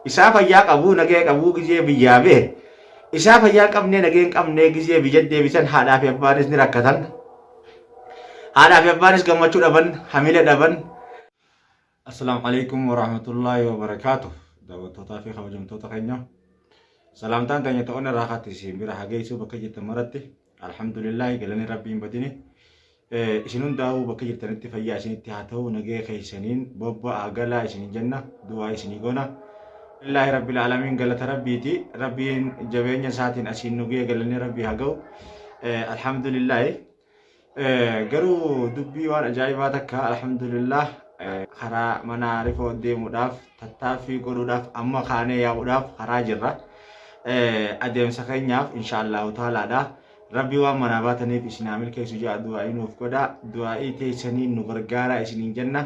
Isaa fayyaa qabuu nagaya qabuu gizee biyyaa bahe isaa fayyaa hin qabnee nagaya hin qabnee gizee biyya deebisan haadhaa fi abbaanis ni rakkatan. Haadhaa fi abbaanis gammachuu dhaban, hamila dhaban. Assalaamu alaikum warahmatullaahi wabarakaatuh. Daawwattootaa fi kabajamtoota keenya. Salaamtaan teenya ta'oon irraa kaatti isin bira haa geessu bakka jirtan maratti. Alhamdulillaahi galanni rabbii hin badini. Isin hundaa'uu bakka jirtanitti fayyaa isinitti haa ta'u nagaya keessaniin bobba'aa galaa isinin jenna du'aa isinii goona. Alhamdulillaahi rabbil aalamiin galata rabbiiti. Rabbiin jabeenya isaatiin asiin nu ga'e galanni rabbii haa ga'u. Alhamdulillaahi. Garuu dubbii waan ajaa'ibaa takka alhamdulillah karaa mana Arifoo deemuudhaaf tattaaffii godhuudhaaf amma kaanee yaa'uudhaaf karaa jirra. Adeemsa keenyaaf inshaallahu taalaadha. Rabbi waan manaa baataniif isin haa milkeessu ja'a du'aa'ii nuuf godha. Du'aa'ii teessaniin nu gargaaraa isiniin jenna.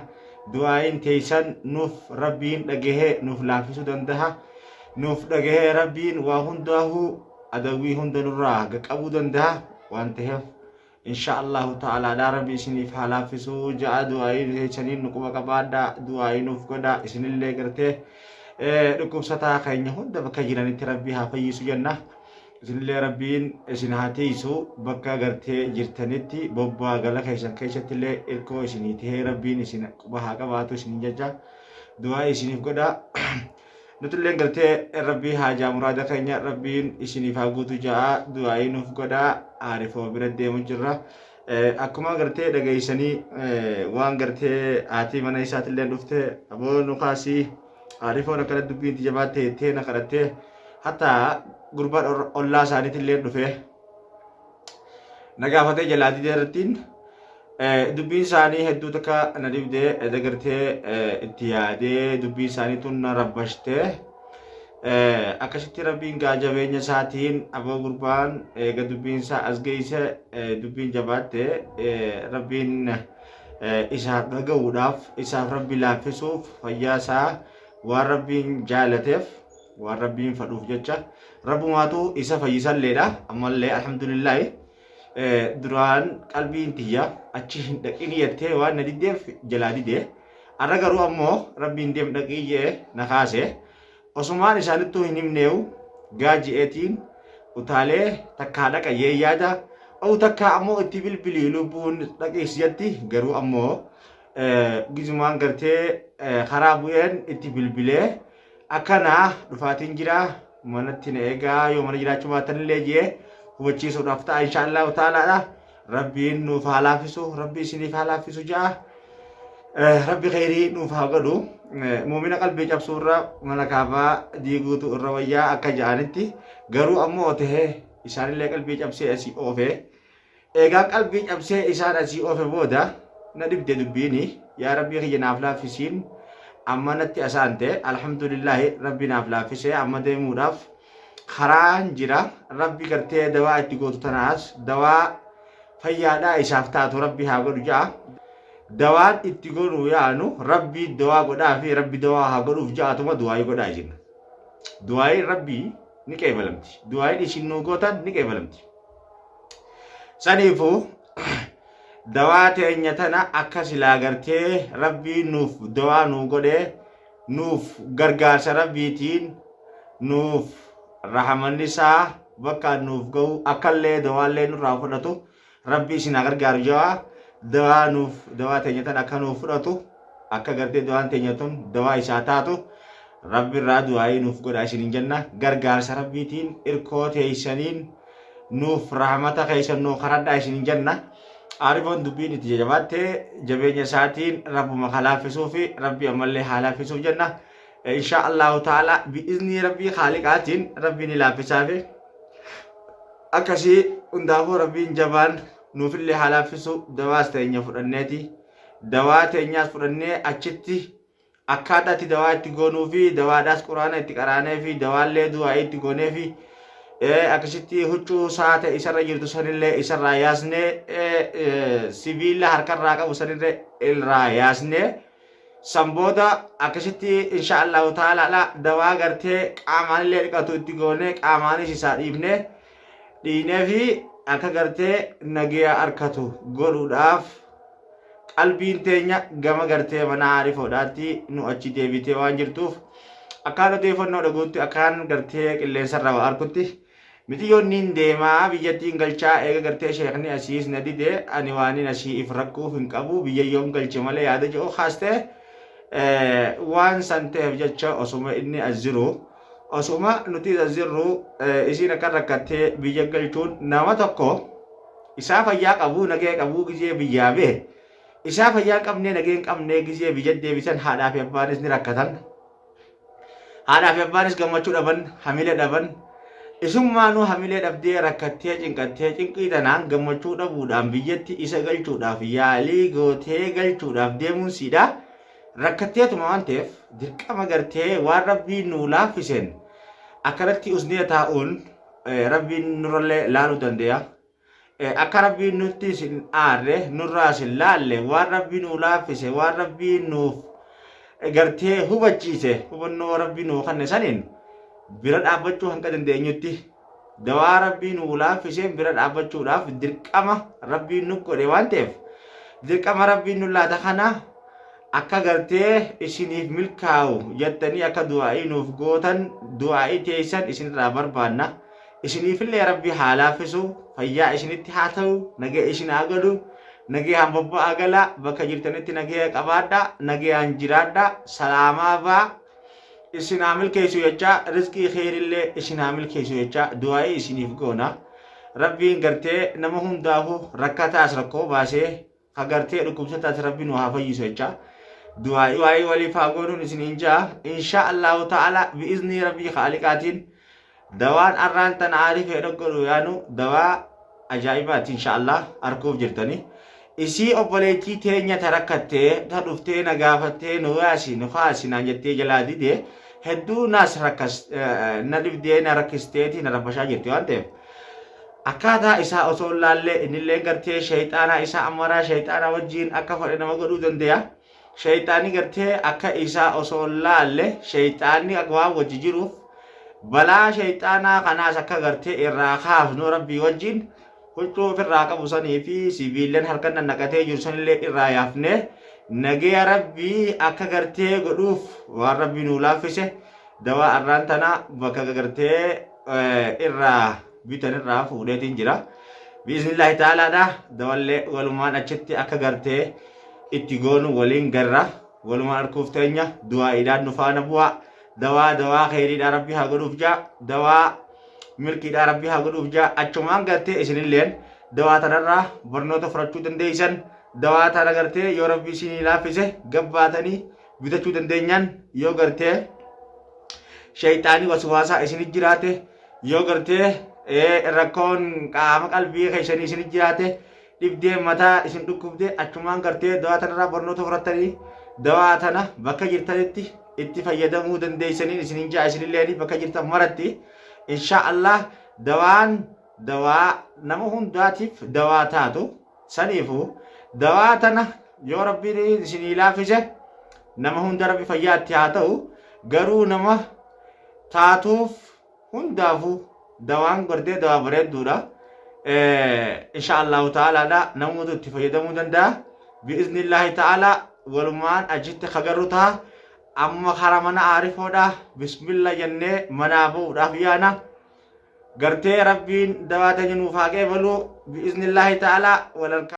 Du'aa'iin teessan nuuf Rabbiin dhagahee nuuf laaffisuu danda'a. Nuuf dhagahee Rabbiin waa hundaahuu adawwii hunda nurraa qaqqabuu danda'a waan ta'eef insha Allahu ta'alaadhaa Rabbi isiniif haa laaffisuu ja'a du'aa'ii teessaniin nu quba qabaadhaa du'aa'ii nuuf godha isinillee gartee dhukkubsataa keenya hunda bakka jiranitti Rabbi haa fayyisu jenna. Isinillee Rabbiin isin haa tiisu bakka gartee jirtanitti bobbaa gala keessan keessatti illee irkoo isinii tahee Rabbiin isin quba haa qabaatu isinin jecha du'aa'ii isiniif godha. Nutilleen gartee Rabbii haajaa muraada keenya Rabbiin isiniif haa guutu ja'a du'aa'ii nuuf godhaa Aarifoo bira deemu jirra. Akkuma gartee dhageessanii waan gartee haatii mana isaatillee dhufte aboo nu kaasii Aarifoon akkana dubbiin itti jabaatte jettee na kadhattee hatta gurbaan ollaa isaaniitillee dhufee na gaafatee jalaa didee irrattiin dubbiin isaanii hedduu takka na dhibdee dagartee itti yaadee dubbiin isaanii tun na rabbashtee akkasitti rabbiin gaa jabeenya isaatiin aboo gurbaan eega dubbiin isaa as geesse dubbiin jabaatte rabbiin isaaf dhaga'uudhaaf isaaf rabbi laaffisuuf fayyaa isaa waan rabbiin jaalateef waan rabbiin fadhuuf jecha rabbumaatu isa fayyisalleedha ammallee alhamdulillaahi duraan qalbiin tiyya achi hin dhaqini jettee waan na diddeef jalaa dide arra garuu ammoo rabbiin deem dhaqii jee na kaase osumaan isaanittuu hin himneewu gaa je'eetiin utaalee takkaa dhaqa jee yaada ou takkaa ammoo itti bilbilii lubbuun dhaqiis jetti garuu ammoo gizumaan gartee karaa bu'een itti bilbilee Akkana dhufaatiin jira manatti na eegaa yoo mana jiraachuu baattanillee jee hubachiisuudhaaf ta'a insha Allahu ta'alaadha. Rabbiin nuuf haa laaffisu rabbi isiniif haa laaffisu ja'a. Rabbi kheyrii nuuf haa godhu. Muumina qalbii cabsuu irra mana kaabaa diiguutu irra wayyaa akka ja'anitti garuu ammoo tahee isaanillee qalbii cabsee asii oofee Eegaan qalbii cabsee isaan asii oofe booda na dhibde dubbiini yaa rabbii kiyya naaf laaffisiin amma natti asaante alhamdulillaahi rabbi naaf laaffisee amma deemuudhaaf karaan jira rabbi gartee dawaa itti gootu tanaas dawaa fayyaadhaa isaaf taatu rabbi haa godhu ja'a dawaan itti godhu yaanu rabbi dawaa godhaa fi rabbi dawaa haa godhuuf ja'atuma du'aayii godhaa isin du'aayiin rabbii ni qeebalamti du'aayiin isin nuu gootan ni qeebalamti Saniifuu dawaa teenya tana akka silaa gartee rabbiin nuuf dawaa nuu godhee nuuf gargaarsa rabbiitiin nuuf rahamanni isaa bakka nuuf ga'u akkallee dawaallee nurraa fudhatu rabbi isin haa gargaaru jawaa dawaa nuuf dawaa teenya tana akka nuuf fudhatu akka gartee dawaan teenya tun dawaa isaa taatu rabbi irraa du'aayii nuuf godha isinin jenna gargaarsa rabbiitiin irkoo teessaniin nuuf rahmata keessan nuu kadhadhaa isinin jenna Aarifoon dubbiin itti jajabaatte jabeenya isaatiin rabbuma haa laaffisuu fi rabbi ammallee haa laaffisuuf jenna insha Allahu ta'ala bi'iznii rabbii haaliqaatiin rabbi ni laaffisaa fi akkasii hundaafuu rabbiin jabaan nuufillee haa laaffisu dawaas teenya fudhanneeti dawaa teenyaas fudhannee achitti akkaataa itti dawaa itti goonuu fi dawaadhaas quraana itti qaraanee fi dawaallee du'aa'ii itti goonee fi akkasitti huccuu isaa ta'e isarra jirtu sanillee isarraa yaasnee sibiila harkarraa qabu sanillee irraa yaasnee san booda akkasitti insha Allahu ta'ala dawaa gartee qaamaanillee dhiqatu itti goonee qaamaanis isaa dhiifnee dhiinee fi akka gartee nagiya arkatu godhuudhaaf qalbiin teenya gama gartee mana aarifoodhaatti nu achi deebitee waan jirtuuf Akkaan odeeffannoo dhaguutti akkaan gartee qilleensarraa waa arkutti miciyyoon niin deemaa biyyattiin galchaa eega gartee sheekni asiis na dide ani waanin asii if rakkuuf hin qabu biyya yoom galche malee yaada jedhu kaastee waan san ta'eef jecha osuma inni as jiru osuma nuti as jirru isiin akka rakkattee biyya galchuun nama tokko isaa fayyaa qabu nagee qabu gizee biyyaa bee isaa fayyaa hin qabnee nagee hin qabnee gizee biyya deebisan haadhaa fi abbaanis ni rakkatan. Haadhaa fi abbaanis gammachuu dhaban, hamilee dhaban. Isummaanuu hamilee dhabdee rakkattee cinqattee cinqii tanaan gammachuu dhabuudhaan biyyatti isa galchuudhaaf yaalii gootee galchuudhaaf deemuun siidha. Rakkatteetuma waan ta'eef dirqama gartee waan rabbiin nuu laaffiseen akkanatti usnee taa'uun rabbiin nurrallee laaluu dandeeya. Akka rabbiin nuttis hin aarre nurraas hin laalle waan rabbi nuu laaffise waan rabbiin nuuf gartee hubachiise hubannoo rabbi nuu kanne saniin bira dhaabbachuu hanga dandeenyutti dawaa rabbii nuu laaffiseen bira dhaabbachuudhaaf dirqama rabbiin nu godhe waan ta'eef dirqama rabbiin nu laata kana akka gartee isiniif milkaa'u jettanii akka du'aa'ii nuuf gootan du'aa'ii teessan isinirraa barbaanna. Isiniifillee Rabbi haa laaffisu, fayyaa isinitti haa ta'u, nagaya isin haa godhu, nagayaan bobba'aa galaa, bakka jirtanitti nagaya qabaadhaa, nagayaan jiraadhaa, salaamaa baa, isin haa milkeessu jechaa, rizqii kheyrillee isin haa milkeessu jechaa du'aa'ii isiniif goona. Rabbiin gartee nama hundaafuu rakkataas rakkoo baasee ka gartee dhukkubsataas rabbi nu haa fayyisu jecha du'aa'ii waa'ee waliif haa goonuun isiniin ja'a insha allahu ta'ala bi'iznii rabbii khaaliqaatiin dawaan arraan tana aarifee dhoggodhu yaanu dawaa ajaa'ibaati insha allah arkuuf jirtani isii obboleettii teenya ta rakkattee ta dhuftee na gaafattee nu yaasi nu kaasi naan jettee jalaa dide hedduu naas rakkas na dhibdee na rakkisteeti na rabbashaa jirti waan ta'eef Akkaataa isaa osoo hin laalle innilleen gartee sheyxaanaa isaa ammaraa sheyxaanaa wajjiin akka fedhe nama godhuu dandeya. Sheyxaanni gartee akka isaa osoo hin laalle sheyxaanni akka waan wajji jiruuf balaa sheyxaanaa kanaas akka gartee irraa kaafnu rabbii wajjiin huccuu ofirraa qabu sanii fi sibiilleen harkan nannaqatee jiru sanillee irraa yaafnee nageya rabbii akka gartee godhuuf waan rabbii nuu laaffise dawaa arraan tana bakka gartee irraa bitan irraa fuudheetiin jira. Biiznillaahi ta'alaadha dawallee walumaan achitti akka gartee itti goonu waliin garra walumaan arkuuf teenya du'aa'iidhaan nu faana bu'aa dawaa dawaa kheyriidhaa rabbi haa godhuuf jaa dawaa milkiidhaa rabbi haa godhuuf jaa achumaan gartee isinilleen dawaa tanarraa barnoota fudhachuu dandeeysan dawaa tana gartee yoo rabbi isinii laaffise gabbaatanii bitachuu dandeenyaan yoo gartee shayxaanii waswaasaa isinit jiraate yoo gartee rakkoon qaama qalbii keessanii isinit jiraate dhibdee mataa isin dhukkubde achumaan gartee dawaa tanarraa barnoota fudhattanii dawaa tana bakka jirtanitti itti fayyadamuu dandeessaniin isinin ja'a isinillee bakka jirtan maratti insha Allah dawaan dawaa nama hundaatiif dawaa taatu Saniifu dawaa tana yoo rabbiin isinii laaffise nama hunda rabbi fayyaa itti haa ta'u garuu nama taatuuf hundaafuu dawaan gartee dawaa bareedduudha. Insha Allahu ta'alaadha namoota itti fayyadamuu danda'a. Bi'iznillaahi ta'ala walumaan achitti kagarru ta'a. Amma kara mana aarifoodha bismillah jennee manaa ba'uudhaaf yaana. Gartee rabbiin dawaa teenya nuuf haa qeebalu bi'iznillaahi ta'ala wal harkaa.